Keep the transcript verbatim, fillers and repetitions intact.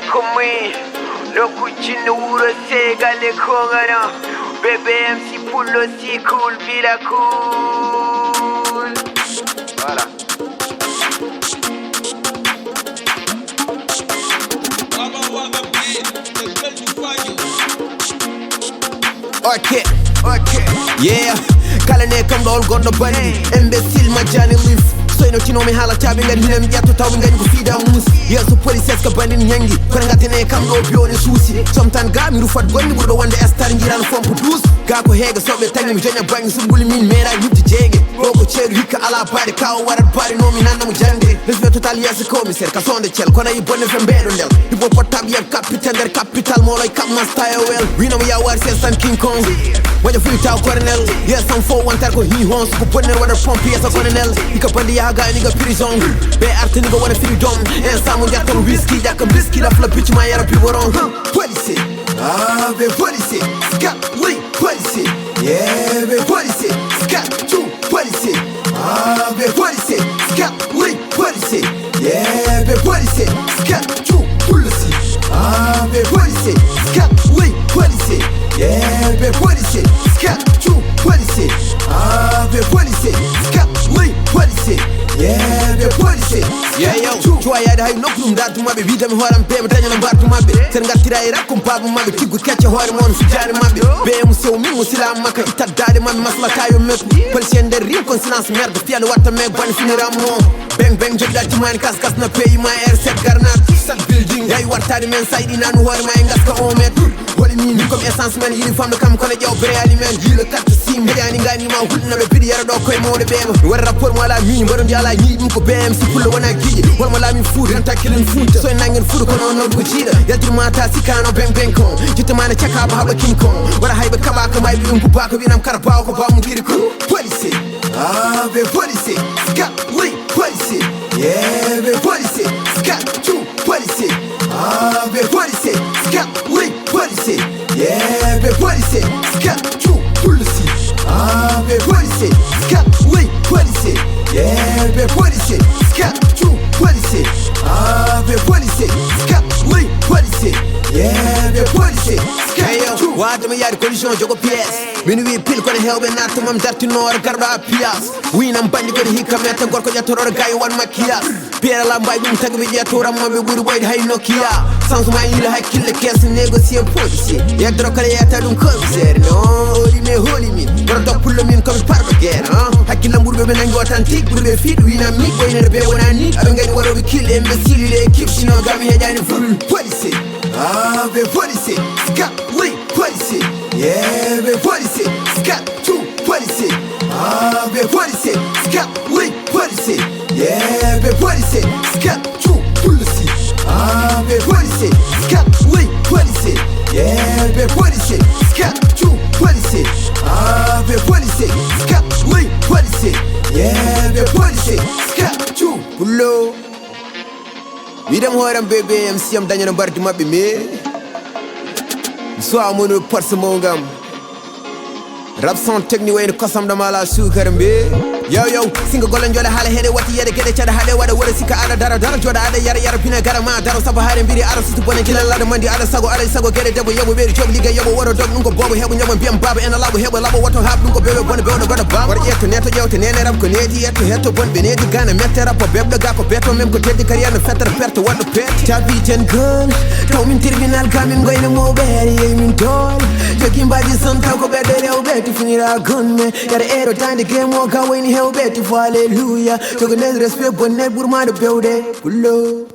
Ko min, nokku jinno wuro Seegal e Kongana. B B M C pullo si cool, bila cool. Voilà. Ok, ok, yeah. Kala ne kam ɗo ol gonɗo bandi. Imbécile majjani lif. Soyno tino mi haala caabi ngadi hina mi ƴetto taw mi ngadi ko fiida mus. Yeeso police eska bandi ni ñangi. Kono ngatene kam ɗo biyo ne suusi. Somtan ga mi rufat gonni ɓurɗo wonde star jiran fompo douce. Ga ko heega soɓe tangi mi joña bangi sumbuli min mera ñubdi jeege. Ɗo ko ceeru hikka ala baɗe kawo waɗat baɗe no mi nanna mo jangde. Respect total yeeso commissaire ka sonde cel kono yi bonne fe mbeɗo ndel. Ibo portable yeb kappite nder capital moloy kam masta e wel. Winamo ya war ses tan king kong. Waɗa fuy taw colonel. Yes tan fo wantar ko hi hon ko bonner waɗa pompe yeeso colonel. Ika bandi yaha gani ga prison. Ɓe artani ga waɗa freedom. En samu jatton whisky jakka biski la fla bitch ma yara piboron. Police. Ah, be police. Skat, oui, police. Yeah, be police. Skat, tu, police. Ah, be police. Skat, oui, police. Yeah, be police. Skat, tu, police. Ah, be police. Skat, oui, police. Yeah, be police. Skat, tu, police. Ah, be police. Skat, oui, police. Yeah, be police. Yeah, yo. Cuwa yaade hay nokku ɗum dartu maɓɓe wiidami hooram be mi dañana mbartu maɓɓe. Sen gattira e rakkum baaba maɓɓe tiggu kecce hoore mon fijjaade maɓɓe. Be mo sew min mo silaama makka ittat daade maɓɓe maslata yo mekku. Policier nder ring kon silence merde fiyande watta me bone finiram mo. Beng beng jogɗa timani kas kas na pays ma r sept garnat sat building. Yayi wartade men sayɗi nanu hoore ma e ngaska on mètre. Holi min min comme essence men yiɗi famɗo kam kono ƴeew bere ali men yiilo carte sim heɗani ngani ma hulɗinaɓe biɗi yara ɗo koye mawɗo ɓeema mi waɗa rapport mo ala mini mbaɗo ndi ala ñiiɗi ɗum ko B M C pullo wona giƴe holmo laami fuuta renta kilen funta so en nangen fuuta kono on noon ko jiiɗa yaltirma ta sikkano beng beng kon jittamane cakaba haɓa kim kon waɗa hayɓe kaɓa ko mayɓe ɗum bubba ko winam kara bawa ko bawmum kiri ko police ah be police skat oui police yeah be police skat tu police ah be police skat oui police yeah be police skat tu police ah be police skat oui police yeah be police skat tu police ah be police skat oui police yeah be police skat tu. Wadde mi yaari condition jogo pièce min wi pil kono hewɓe nattamam dartinoore garɗo a piyas winam bandi kono hikka metta gorko ƴettoroɗo gayi wan makkiyas. Piere la mbawi ɗum tagɓe ƴettoram maɓe ɓuri ɓoyde hay nokkiya. Changement yila hakkille kes négocier policier yeddoro kala yetta ɗum commissaire non oli mais holi min mboɗo dog pullo min komi parɗo guerre hakkillam ɓurɓe ɓe nangi authentique ɓurɓe fiɗ winam mi ɓoynere ɓe wona ni aɓe gani waɗoɓe kille imbécile ile équipe sino gami heƴani fulɓe police ah ɓe police skat oui police yeah ɓe police skat tu police ah ɓe police skat oui police yeah ɓe police skat tu police ah ɓe police skat oui police yeah ɓe police skat tu police ah ɓe police skat oui police yeah ɓe police skat tu pullo. Wiɗam hooram bébé M C M dañana mbardi maɓɓe mais mi suwa mono porse mawgam rap son technique wayno kosam ɗam ala sukara mbe yow yow singa golle jole haala heɗe watti yeɗe geɗe caɗa haɗe waɗa wona sikka aɗa dara dara jooɗa aɗa yara yara bina gara ma daro saba haare mbiri ara sutu bone gila laɗa mandi aɗa sago alay sago geɗe debbo yoɓo ɓeeri joom ligga yoɓo woro dog ɗum ko bobo heɓo ñoɓo mbiyam baba ena laɓo heɓo laɓo woto haɓ ɗum ko bewe bone bewɗo goɗo baba wara ƴetto neto ƴewte nene rab ko nedi yetto hetto bonɓe nedi gana mette rabbo bebɗo ga ko beto mem ko teddi carrière no fettata perte waɗɗo perte cabi ten gon taw min tribunal ga min goyna mawɓe heere yeyi min doole jogi mbaji son taw ko ɓeɗo rewɓe tufinira gonne yara ero tande gemo ga wayni hewɓe tufo alleluya jogo nden respect bonne ɓurmaɗo bewde pullo